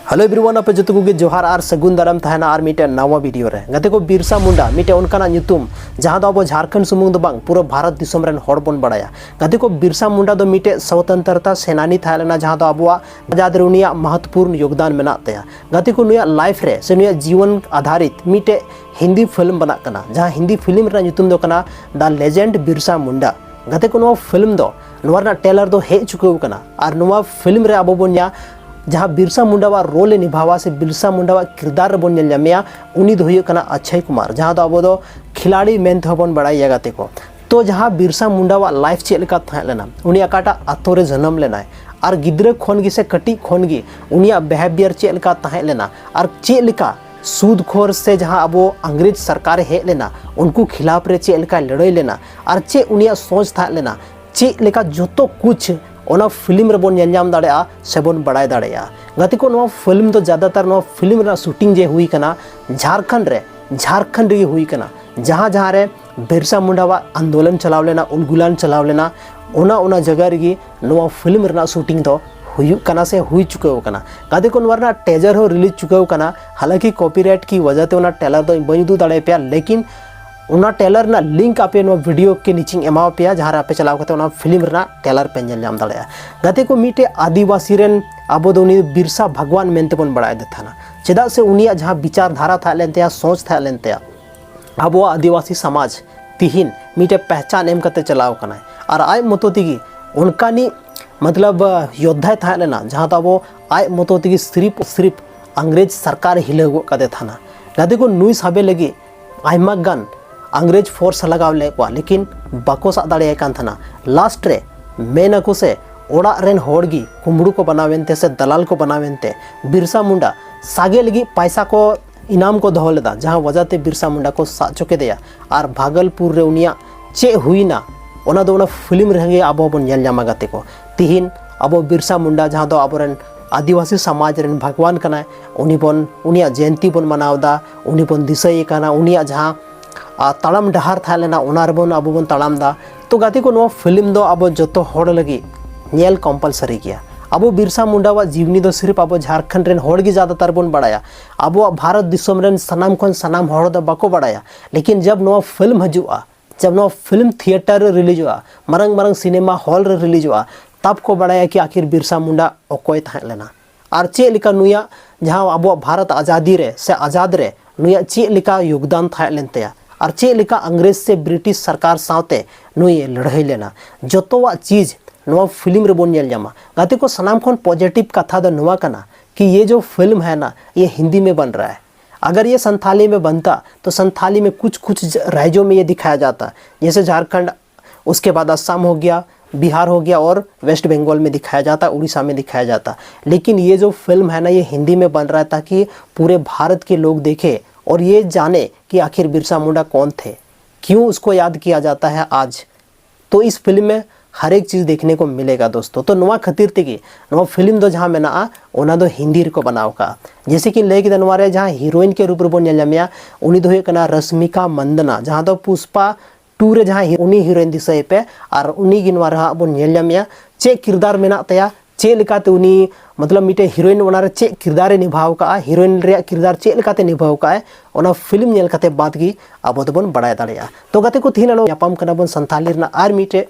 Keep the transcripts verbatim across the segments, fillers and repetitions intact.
Hello everyone, ᱟᱯᱮ ᱡᱚᱛᱚ ᱠᱚᱜᱮ ᱡᱚᱦᱟᱨ ᱟᱨ ᱥᱟᱹᱜᱩᱱ ᱫᱟᱨᱟᱢ ᱛᱟᱦᱮᱱᱟ ᱟᱨ ᱢᱤᱫᱴᱮᱱ ᱱᱟᱣᱟ ᱵᱷᱤᱰᱤᱭᱳ ᱨᱮ᱾ ᱜᱟᱛᱮ ᱠᱚ, ᱵᱤᱨᱥᱟ ᱢᱩᱱᱰᱟ ᱢᱤᱫᱴᱮᱱ ᱚᱱᱠᱟᱱᱟᱜ ᱧᱩᱛᱩᱢ ᱡᱟᱦᱟᱸ ᱫᱚ ᱟᱵᱚ ᱡᱷᱟᱲᱠᱷᱚᱸᱰ ᱥᱩᱢᱩᱝ ᱫᱚ ᱵᱟᱝ, ᱯᱩᱨᱟᱹ ᱵᱷᱟᱨᱚᱛ ᱫᱤᱥᱚᱢ ᱨᱮᱱ ᱦᱚᱲ ᱵᱚᱱ ᱵᱟᱲᱟᱭᱟ᱾ ᱜᱟᱛᱮ ᱠᱚ, ᱵᱤᱨᱥᱟ ᱢᱩᱱᱰᱟ ᱫᱚ ᱢᱤᱫᱴᱮᱱ ᱥᱚᱛᱚᱱᱛᱨᱚᱛᱟ ᱥᱮᱱᱟᱱᱤ ᱛᱟᱦᱮᱸ ᱞᱮᱱᱟ, ᱡᱟᱦᱟᱸ ᱫᱚ ᱟᱵᱚᱣᱟᱜ ᱟᱡᱟᱫ ᱨᱮ ᱩᱱᱤᱭᱟᱜ ᱢᱚᱦᱚᱛᱯᱩᱨᱱ ᱭᱳᱜᱽᱫᱟᱱ ᱢᱮᱱᱟᱜ ᱛᱟᱭᱟ᱾ ᱜᱟᱛᱮ ᱠᱚ, ᱱᱩᱭᱟᱜ ᱞᱟᱭᱤᱯᱷ ᱨᱮ ᱥᱮ ᱱᱩᱭᱟᱜ ᱡᱤᱭᱚᱱ ᱟᱫᱷᱟᱨᱤᱛ ᱢᱤᱫᱴᱮᱡ ᱦᱤᱱᱫᱤ ᱯᱷᱤᱞᱢ ᱵᱮᱱᱟᱜ ᱠᱟᱱᱟ, ᱡᱟᱦᱟᱸ ᱦᱤᱱᱫᱤ ᱯᱷᱤᱞᱢ ᱨᱮᱱᱟᱜ ᱧᱩᱛᱩᱢ ᱫᱚ ᱠᱟᱱᱟ The Legend ᱵᱤᱨᱥᱟ ᱢᱩᱱᱰᱟ᱾ ᱜᱟᱛᱮ ᱠᱚ, ᱱᱚᱣᱟ ᱯᱷᱤᱞᱢ ᱫᱚ, ᱱᱚᱣᱟ ᱨᱮᱱᱟᱜ ᱴᱨᱮᱞᱟᱨ ᱫᱚ ᱦᱮᱡ ᱪᱩᱠᱟᱹᱣ ᱠᱟᱱᱟ ᱟᱨ ᱱᱚᱣᱟ ᱯᱷᱤᱞᱢ ᱨᱮ ᱟᱵᱚ ᱵᱚᱱ ᱧᱮᱞᱟ ᱡᱟᱦᱟᱸ ᱵᱤᱨᱥᱟ ᱢᱩᱱᱰᱟᱣᱟᱜ ᱨᱳᱞ ᱮ ᱱᱤᱵᱷᱟᱣᱟ ᱥᱮ ᱵᱤᱨᱥᱟ ᱢᱩᱱᱰᱟᱣᱟᱜ ᱠᱤᱨᱫᱟᱨ ᱨᱮᱵᱚᱱ ᱧᱮᱞ ᱧᱟᱢᱮᱭᱟ, ᱩᱱᱤ ᱫᱚ ᱦᱩᱭᱩᱜ ᱠᱟᱱᱟ ᱚᱠᱥᱚᱭ ᱠᱩᱢᱟᱨ, ᱡᱟᱦᱟᱸ ᱫᱚ ᱟᱵᱚ ᱫᱚ ᱠᱷᱤᱞᱟᱲᱤ ᱢᱮᱱ ᱛᱮᱦᱚᱸ ᱵᱚᱱ ᱵᱟᱲᱟᱭᱮᱭᱟ᱾ ᱜᱟᱛᱮ ᱠᱚ, ᱛᱚ ᱡᱟᱦᱟᱸ ᱵᱤᱨᱥᱟ ᱢᱩᱱᱰᱟᱣᱟᱜ ᱞᱟᱭᱤᱯᱷ ᱪᱮᱫ ᱞᱮᱠᱟ ᱛᱟᱦᱮᱸ ᱞᱮᱱᱟ, ᱩᱱᱤ ᱚᱠᱟᱴᱟᱜ ᱟᱛᱳ ᱨᱮ ᱡᱟᱱᱟᱢ ᱞᱮᱱᱟᱭ ᱟᱨ ᱜᱤᱫᱽᱨᱟᱹ ᱠᱷᱚᱱ ᱜᱮ ᱥᱮ ᱠᱟᱹᱴᱤᱡ ᱠᱷᱚᱱ ᱜᱮ ᱩᱱᱤᱭᱟᱜ ᱵᱤᱦᱮᱵᱤᱭᱟᱨ ᱪᱮᱫ ᱞᱮᱠᱟ ᱛᱟᱦᱮᱸ ᱞᱮᱱᱟ ᱟᱨ ᱪᱮᱫ ᱞᱮᱠᱟ ᱥᱩᱫᱽ ᱠᱷᱳᱨ ᱥᱮ ᱡᱟᱦᱟᱸ ᱟᱵᱚ ᱤᱝᱨᱮᱡᱽ ᱥᱚᱨᱠᱟᱨ ᱮ ᱦᱮᱡ ᱞᱮᱱᱟ, ᱩᱱᱠᱩ ᱠᱷᱤᱞᱟᱯ ᱨᱮ ᱪᱮᱫ ᱞᱮᱠᱟᱭ ᱞᱟᱹᱲᱦᱟᱹᱭ ᱞᱮᱱᱟ ᱟᱨ ᱪᱮᱫ ᱩᱱᱤᱭᱟᱜ ᱥᱚᱪ ᱛᱟᱦᱮᱸ ᱞᱮᱱᱟ, ᱪᱮᱫ ᱞᱮᱠᱟ, ᱡᱚᱛᱚ ᱠᱩᱪ ᱚᱱᱟ ᱯᱷᱤᱞᱢ ᱨᱮᱵᱚᱱ ᱧᱮᱞ ᱧᱟᱢ ᱫᱟᱲᱮᱭᱟᱜᱼᱟ ᱥᱮᱵᱚᱱ ᱵᱟᱲᱟᱭ ᱫᱟᱲᱮᱭᱟᱜᱼᱟ᱾ ᱜᱟᱛᱮ ᱠᱚ, ᱱᱚᱣᱟ ᱯᱷᱤᱞᱢ ᱫᱚ ᱡᱟᱫᱟᱛᱟᱨ, ᱱᱚᱣᱟ ᱯᱷᱤᱞᱢ ᱨᱮᱱᱟᱜ ᱥᱩᱴᱤᱝ ᱡᱮ ᱦᱩᱭ ᱠᱟᱱᱟ ᱡᱷᱟᱲᱠᱷᱚᱸᱰ ᱨᱮ, ᱡᱷᱟᱲᱠᱷᱚᱸᱰ ᱨᱮᱜᱮ ᱦᱩᱭ ᱠᱟᱱᱟ, ᱡᱟᱦᱟᱸ ᱡᱟᱦᱟᱸ ᱨᱮ ᱵᱤᱨᱥᱟ ᱢᱩᱱᱰᱟᱣᱟᱜ ᱟᱱᱫᱳᱞᱚᱱ ᱪᱟᱞᱟᱣ ᱞᱮᱱᱟ, ᱩᱞᱜᱩᱞᱟᱱ ᱪᱟᱞᱟᱣ ᱞᱮᱱᱟ, ᱚᱱᱟ ᱚᱱᱟ ᱡᱟᱭᱜᱟ ᱨᱮᱜᱮ ᱱᱚᱣᱟ ᱯᱷᱤᱞᱢ ᱨᱮᱱᱟᱜ ᱥᱩᱴᱤᱝ ᱫᱚ ᱦᱩᱭᱩᱜ ᱠᱟᱱᱟ ᱥᱮ ᱦᱩᱭ ᱪᱩᱠᱟᱹᱣ ᱠᱟᱱᱟ᱾ ᱜᱟᱛᱮ ᱠᱚ, ᱱᱚᱣᱟ ᱨᱮᱱᱟᱜ ᱴᱨᱮᱞᱟᱨ ᱦᱚᱸ ᱨᱤᱞᱤᱡᱽ ᱪᱩᱠᱟᱹᱣ ᱠᱟᱱᱟ, ᱦᱟᱞᱟᱸᱠᱤ ᱠᱚᱯᱤᱨᱟᱭᱤᱴ ᱠᱤ ᱣᱟᱡᱟ ᱛᱮ ᱚᱱᱟ ᱴᱨᱮᱞᱟᱨ ᱫᱚ ᱤᱧ ᱵᱟᱹᱧ ᱩᱫᱩᱜ ᱫᱟᱲᱮᱭᱟᱯᱮᱭᱟ, ᱞᱮᱠᱤᱱ ᱚᱱᱟ ᱴᱨᱮᱞᱟᱨ ᱨᱮᱱᱟᱜ ᱞᱤᱝᱠ ᱟᱯᱮ ᱱᱚᱣᱟ ᱵᱷᱤᱰᱤᱭᱳ ᱠᱮ ᱱᱤᱪᱮᱧ ᱮᱢᱟᱣ ᱯᱮᱭᱟ, ᱡᱟᱦᱟᱸ ᱨᱮ ᱟᱯᱮ ᱪᱟᱞᱟᱣ ᱠᱟᱛᱮ ᱚᱱᱟ ᱯᱷᱤᱞᱢ ᱨᱮᱱᱟᱜ ᱴᱨᱮᱞᱟᱨ ᱯᱮ ᱧᱮᱞ ᱧᱟᱢ ᱫᱟᱲᱮᱭᱟᱜᱼᱟ᱾ ᱜᱟᱛᱮ ᱠᱚ, ᱢᱤᱫᱴᱮᱡ ᱟᱹᱫᱤᱵᱟᱹᱥᱤ ᱨᱮᱱ ᱟᱵᱚ ᱫᱚ ᱩᱱᱤ ᱵᱤᱨᱥᱟ ᱵᱷᱟᱜᱽᱣᱟᱱ ᱢᱮᱱᱛᱮ ᱵᱚᱱ ᱵᱟᱲᱟᱭ ᱫᱮ ᱛᱟᱦᱮᱱᱟ, ᱪᱮᱫᱟᱜ ᱥᱮ ᱩᱱᱤᱭᱟᱜ ᱡᱟᱦᱟᱸ ᱵᱤᱪᱟᱨ ᱫᱷᱟᱨᱟ ᱛᱟᱦᱮᱸ ᱞᱮᱱ ᱛᱟᱭᱟ, ᱥᱚᱪ ᱛᱟᱦᱮᱸ ᱞᱮᱱ ᱛᱟᱭᱟ, ᱟᱵᱚᱣᱟᱜ ᱟᱹᱫᱤᱵᱟᱹᱥᱤ ᱥᱚᱢᱟᱡᱽ ᱛᱤᱦᱤᱧ ᱢᱤᱫᱴᱮᱡ ᱯᱮᱦᱪᱟᱱ ᱮᱢ ᱠᱟᱛᱮ ᱪᱟᱞᱟᱣ ᱠᱟᱱᱟᱭ᱾ ᱟᱨ ᱟᱡ ᱢᱚᱛᱚ ᱛᱮᱜᱮ ᱚᱱᱠᱟᱱᱤᱡ, ᱢᱚᱛᱞᱚᱵ, ᱭᱳᱫᱽᱫᱷᱟᱭ ᱛᱟᱦᱮᱸ ᱞᱮᱱᱟ, ᱡᱟᱦᱟᱸ ᱫᱚ ᱟᱵᱚ ᱟᱡ ᱢᱚᱛᱚ ᱛᱮᱜᱮ ᱥᱤᱨᱤᱯ ᱥᱤᱨᱤᱯ ᱤᱝᱨᱮᱡᱽ ᱥᱚᱨᱠᱟᱨ ᱦᱤᱞᱟᱹᱣ ᱜᱚᱫ ᱠᱟᱫᱮ ᱛᱟᱦᱮᱱᱟ᱾ ᱜᱟᱛᱮ ᱠᱚ, ᱱᱩᱭ ᱥᱟᱵᱮ ᱞᱟᱹᱜᱤᱫ ᱟᱭᱢᱟ ᱜᱟᱱ ᱤᱝᱨᱮᱡᱽ ᱯᱷᱳᱨᱥ ᱞᱟᱜᱟᱣ ᱞᱮᱫ ᱠᱚᱣᱟ, ᱞᱮᱠᱤᱱ ᱵᱟᱠᱚ ᱥᱟᱵ ᱫᱟᱲᱮᱭᱟᱭ ᱠᱟᱱ ᱛᱟᱦᱮᱱᱟ᱾ ᱞᱟᱥᱴ ᱨᱮ ᱢᱮᱱ ᱟᱠᱚ ᱥᱮ ᱚᱲᱟᱜ ᱨᱮᱱ ᱦᱚᱲ ᱜᱮ ᱠᱩᱢᱵᱽᱲᱩ ᱠᱚ ᱵᱮᱱᱟᱣᱮᱱ ᱛᱮ ᱥᱮ ᱫᱟᱞᱟᱞ ᱠᱚ ᱵᱮᱱᱟᱣᱮᱱ ᱛᱮ ᱵᱤᱨᱥᱟ ᱢᱩᱱᱰᱟ ᱥᱟᱜᱮ ᱞᱟᱹᱜᱤᱫ ᱯᱟᱭᱥᱟ ᱠᱚ ᱤᱱᱟᱢ ᱠᱚ ᱫᱚᱦᱚ ᱞᱮᱫᱟ, ᱡᱟᱦᱟᱸ ᱣᱟᱡᱟ ᱛᱮ ᱵᱤᱨᱥᱟ ᱢᱩᱱᱰᱟ ᱠᱚ ᱥᱟᱵ ᱦᱚᱪᱚ ᱠᱮᱫᱮᱭᱟ᱾ ᱟᱨ ᱵᱷᱟᱜᱚᱞᱯᱩᱨ ᱨᱮ ᱩᱱᱤᱭᱟᱜ ᱪᱮᱫ ᱦᱩᱭᱱᱟ, ᱚᱱᱟ ᱫᱚ ᱚᱱᱟ ᱯᱷᱤᱞᱢ ᱨᱮᱜᱮ ᱟᱵᱚ ᱵᱚᱱ ᱧᱮᱞ ᱧᱟᱢᱟ᱾ ᱜᱟᱛᱮ ᱠᱚ, ᱛᱤᱦᱤᱧ ᱟᱵᱚ ᱵᱤᱨᱥᱟ ᱢᱩᱱᱰᱟ, ᱡᱟᱦᱟᱸ ᱫᱚ ᱟᱵᱚᱨᱮᱱ ᱟᱹᱫᱤᱵᱟᱹᱥᱤ ᱥᱚᱢᱟᱡᱽ ᱨᱮᱱ ᱵᱷᱟᱜᱽᱣᱟᱱ ᱠᱟᱱᱟᱭ, ᱩᱱᱤ ᱵᱚᱱ, ᱩᱱᱤᱭᱟᱜ ᱡᱚᱭᱚᱱᱛᱤ ᱵᱚᱱ ᱢᱟᱱᱟᱣ ᱮᱫᱟ, ᱩᱱᱤ ᱵᱚᱱ ᱫᱤᱥᱟᱹᱭᱮ ᱠᱟᱱᱟ, ᱩᱱᱤᱭᱟᱜ ᱡᱟᱦᱟᱸ, ᱟᱨ, ᱛᱟᱲᱟᱢ ᱰᱟᱦᱟᱨ ᱛᱟᱦᱮᱸ ᱞᱮᱱᱟ, ᱚᱱᱟ ᱨᱮᱵᱚᱱ, ᱟᱵᱚ ᱵᱚᱱ ᱛᱟᱲᱟᱢ ᱮᱫᱟ᱾ ᱛᱚ ᱜᱟᱛᱮ ᱠᱚ, ᱱᱚᱣᱟ ᱯᱷᱤᱞᱢ ᱫᱚ ᱟᱵᱚ ᱡᱚᱛᱚ ᱦᱚᱲ ᱞᱟᱹᱜᱤᱫ ᱧᱮᱞ ᱠᱚᱢᱯᱟᱞᱥᱟᱨᱤ ᱜᱮᱭᱟ᱾ ᱟᱵᱚ ᱵᱤᱨᱥᱟ ᱢᱩᱱᱰᱟᱣᱟᱜ ᱡᱤᱵᱽᱱᱤ ᱫᱚ ᱥᱤᱨᱯ ᱟᱵᱚ ᱡᱷᱟᱨᱠᱷᱚᱸᱰ ᱨᱮᱱ ᱦᱚᱲ ᱜᱮ ᱡᱟᱫᱟᱛᱟᱨ ᱵᱚᱱ ᱵᱟᱲᱟᱭᱟ᱾ ᱟᱵᱚᱣᱟᱜ ᱵᱷᱟᱨᱚᱛ ᱫᱤᱥᱚᱢ ᱨᱮᱱ ᱥᱟᱱᱟᱢ ᱠᱷᱚᱱ ᱥᱟᱱᱟᱢ ᱦᱚᱲ ᱫᱚ ᱵᱟᱠᱚ ᱵᱟᱲᱟᱭᱟ᱾ ᱞᱮᱠᱤᱱ ᱡᱟᱵ ᱱᱚᱣᱟ ᱯᱷᱤᱞᱢ ᱦᱤᱡᱩᱜᱼᱟ, ᱡᱟᱵ ᱱᱚᱣᱟ ᱯᱷᱤᱞᱢ ᱛᱷᱤᱭᱮᱴᱟᱨ ᱨᱮ ᱨᱤᱞᱤᱡᱚᱜᱼᱟ, ᱢᱟᱨᱟᱝ ᱢᱟᱨᱟᱝ ᱥᱤᱱᱮᱢᱟ ᱦᱚᱞ ᱨᱮ ᱨᱤᱞᱤᱡᱚᱜᱼᱟ, ᱛᱟᱵ ᱠᱚ ᱵᱟᱲᱟᱭᱟ ᱠᱤ ᱟᱠᱷᱤᱨ ᱵᱤᱨᱥᱟ ᱢᱩᱱᱰᱟ ᱚᱠᱚᱭ ᱛᱟᱦᱮᱸ ᱞᱮᱱᱟ ᱟᱨ ᱪᱮᱫ ᱞᱮᱠᱟ ᱱᱩᱭᱟᱜ ᱡᱟᱦᱟᱸ ᱟᱵᱚᱣᱟᱜ ᱵᱷᱟᱨᱚᱛ ᱟᱡᱟᱫᱤ ᱨᱮ ᱥᱮ ᱟᱡᱟᱫ ᱨᱮ ᱱᱩᱭᱟᱜ ᱪᱮᱫ ᱞᱮᱠᱟ ᱭᱳᱜᱽᱫᱟᱱ ᱛᱟᱦᱮᱸ ᱞᱮᱱ ᱛᱟᱭᱟ ᱟᱨ ᱪᱮᱫ ᱞᱮᱠᱟ ᱤᱝᱨᱮᱡᱽ ᱥᱮ ᱵᱨᱤᱴᱤᱥ ᱥᱚᱨᱠᱟᱨ ᱥᱟᱶᱛᱮ ᱱᱩᱭ ᱞᱟᱹᱲᱦᱟᱹᱭ ᱞᱮᱱᱟ, ᱡᱚᱛᱚᱣᱟᱜ ᱪᱤᱡᱽ ᱱᱚᱣᱟ ᱯᱷᱤᱞᱢ ᱨᱮᱵᱚᱱ ᱧᱮᱞ ᱧᱟᱢᱟ᱾ ᱜᱟᱛᱮ ᱠᱚ, ᱥᱟᱱᱟᱢ ᱠᱷᱚᱱ ᱯᱚᱡᱮᱴᱤᱵᱷ ᱠᱟᱛᱷᱟ ᱫᱚ ᱱᱚᱣᱟ ᱠᱟᱱᱟ ᱠᱤ ᱭᱮ ᱡᱚ ᱯᱷᱤᱞᱢ ᱦᱮ ᱱᱟ, ᱭᱮ ᱦᱤᱱᱫᱤ ᱢᱮ ᱵᱟᱱ ᱨᱟᱦᱟ ᱦᱮ᱾ ᱟᱜᱟᱨ ᱭᱮ ᱥᱟᱱᱛᱷᱟᱞᱤ ᱢᱮ ᱵᱟᱱᱛᱟ ᱛᱚ ᱥᱟᱱᱛᱷᱟᱞᱤ ᱢᱮ ᱠᱩᱪ ᱠᱩᱪ ᱨᱟᱡᱽᱭᱚ ᱢᱮ ᱭᱮ ᱫᱤᱠᱷᱟᱭᱟ ᱡᱟᱛᱟ, ᱡᱮᱭᱥᱮ ᱡᱷᱟᱨᱠᱷᱚᱸᱰ, ᱩᱥᱠᱮ ᱵᱟᱫ ᱟᱥᱟᱢ ᱦᱳ ᱜᱮᱭᱟ, ᱵᱤᱦᱟᱨ ᱦᱳ ᱜᱮᱭᱟ ᱚᱨ ᱣᱮᱥᱴ ᱵᱮᱝᱜᱚᱞ ᱢᱮ ᱫᱤᱠᱷᱟᱭᱟ ᱡᱟᱛᱟ, ᱩᱲᱤᱥᱟ ᱢᱮ ᱫᱤᱠᱷᱟᱭᱟ ᱡᱟᱛᱟ᱾ ᱞᱮᱠᱤᱱ ᱭᱮ ᱡᱚ ᱯᱷᱤᱞᱢ ᱦᱮ ᱱᱟ, ᱭᱮ ᱦᱤᱱᱫᱤ ᱢᱮ ᱵᱟᱱ ᱨᱟᱦᱟ ᱦᱮ ᱛᱟᱠᱤ ᱯᱩᱨᱮ ᱵᱷᱟᱨᱚᱛ ᱠᱮ ᱞᱳᱜ ᱫᱮᱠᱷᱮ ᱚᱨ ᱭᱮ ᱡᱟᱱᱮ ᱠᱤ ᱟᱠᱷᱤᱨ ᱵᱤᱨᱥᱟ ᱢᱩᱱᱰᱟ ᱠᱚᱱ ᱛᱷᱮ, ᱠᱤᱭᱩ ᱩᱥᱠᱳ ᱭᱟᱫ ᱠᱤᱭᱟ ᱡᱟᱛᱟ ᱦᱮ ᱟᱡᱽ᱾ ᱛᱚ ᱤᱥ ᱯᱷᱤᱞᱢ ᱢᱮ ᱦᱟᱨᱮᱠ ᱪᱤᱡᱽ ᱫᱮᱠᱷᱱᱮ ᱠᱚ ᱢᱤᱞᱮᱜᱟ ᱫᱳᱥᱛᱳ᱾ ᱛᱚ ᱱᱚᱣᱟ ᱠᱷᱟᱹᱛᱤᱨ ᱛᱮᱜᱮ ᱱᱚᱣᱟ ᱯᱷᱤᱞᱢ ᱫᱚ ᱡᱟᱦᱟᱸ ᱢᱮᱱᱟᱜᱼᱟ ᱚᱱᱟ ᱫᱚ ᱦᱤᱱᱫᱤ ᱨᱮᱠᱚ ᱵᱮᱱᱟᱣ ᱠᱟᱜᱼᱟ᱾ ᱡᱮᱭᱥᱮ ᱠᱤ ᱞᱟᱹᱭ ᱠᱮᱫᱟ, ᱱᱚᱣᱟ ᱨᱮ ᱡᱟᱦᱟᱸ ᱦᱤᱨᱳᱭᱤᱱ ᱠᱮ ᱨᱩᱯ ᱨᱮᱵᱚᱱ ᱧᱮᱞ ᱧᱟᱢᱮᱭᱟ ᱩᱱᱤ ᱫᱚ ᱦᱩᱭᱩᱜ ᱠᱟᱱᱟ ᱨᱚᱥᱢᱤᱠᱟ ᱢᱟᱱᱫᱟᱱᱟ, ᱡᱟᱦᱟᱸ ᱫᱚ ᱯᱩᱥᱯᱟ ᱴᱩ ᱨᱮ ᱡᱟᱦᱟᱸᱭ ᱩᱱᱤ ᱦᱤᱨᱳᱭᱤᱱ ᱫᱤᱥᱟᱹᱭᱮ ᱯᱮ, ᱟᱨ ᱩᱱᱤ ᱜᱮ ᱱᱚᱣᱟ ᱨᱮᱦᱟᱸᱜ ᱵᱚᱱ ᱧᱮᱞ ᱧᱟᱢᱮᱭᱟ᱾ ᱪᱮᱫ ᱠᱤᱨᱫᱟᱨ ᱢᱮᱱᱟᱜ ᱛᱟᱭᱟ, ᱪᱮᱫ ᱞᱮᱠᱟᱛᱮ ᱩᱱᱤ ᱢᱚᱛᱞᱚᱵ ᱢᱤᱫᱴᱮᱡ ᱦᱤᱨᱳᱭᱤᱱ ᱚᱱᱟᱨᱮ ᱪᱮᱫ ᱠᱤᱨᱫᱟᱨᱮ ᱱᱤᱵᱷᱟᱣ ᱠᱟᱜᱼᱟ, ᱦᱤᱨᱳᱭᱤᱱ ᱨᱮᱭᱟᱜ ᱠᱤᱨᱫᱟᱨ ᱪᱮᱫ ᱞᱮᱠᱟᱛᱮ ᱱᱤᱵᱷᱟᱣ ᱠᱟᱜᱼᱟᱭ, ᱚᱱᱟ ᱯᱷᱤᱞᱢ ᱧᱮᱞ ᱠᱟᱛᱮ ᱵᱟᱫ ᱜᱮ ᱟᱵᱚ ᱫᱚᱵᱚᱱ ᱵᱟᱲᱟᱭ ᱫᱟᱲᱮᱭᱟᱜᱼᱟ᱾ ᱛᱚ ᱜᱟᱛᱮ ᱠᱚ, ᱛᱮᱦᱮᱧ ᱟᱨᱚ ᱧᱟᱯᱟᱢ ᱠᱟᱱᱟ ᱵᱚᱱ ᱥᱟᱱᱛᱷᱟᱞᱤ ᱨᱮᱱᱟᱜ ᱟᱨ ᱢᱤᱫᱴᱮᱡ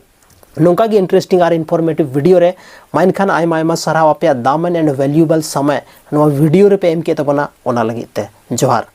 ᱱᱚᱝᱠᱟ ᱜᱮ ᱤᱱᱴᱟᱨᱮᱥᱴᱤᱝ ᱟᱨ ᱤᱱᱯᱷᱚᱨᱢᱮᱴᱤᱵᱷ ᱵᱷᱤᱰᱤᱭᱳ ᱨᱮ᱾ ᱢᱟ ᱮᱱᱠᱷᱟᱱ ᱟᱭᱢᱟ ᱟᱭᱢᱟ ᱥᱟᱨᱦᱟᱣ ᱟᱯᱮᱭᱟᱜ ᱫᱟᱢᱟᱱ and valuable ᱥᱚᱢᱚᱭ ᱱᱚᱣᱟ ᱵᱷᱤᱰᱤᱭᱳ ᱨᱮᱯᱮ ᱮᱢ ᱠᱮᱫ ᱛᱟᱵᱚᱱᱟ, ᱚᱱᱟ ᱞᱟᱹᱜᱤᱫ ᱛᱮ ᱡᱚᱦᱟᱨ᱾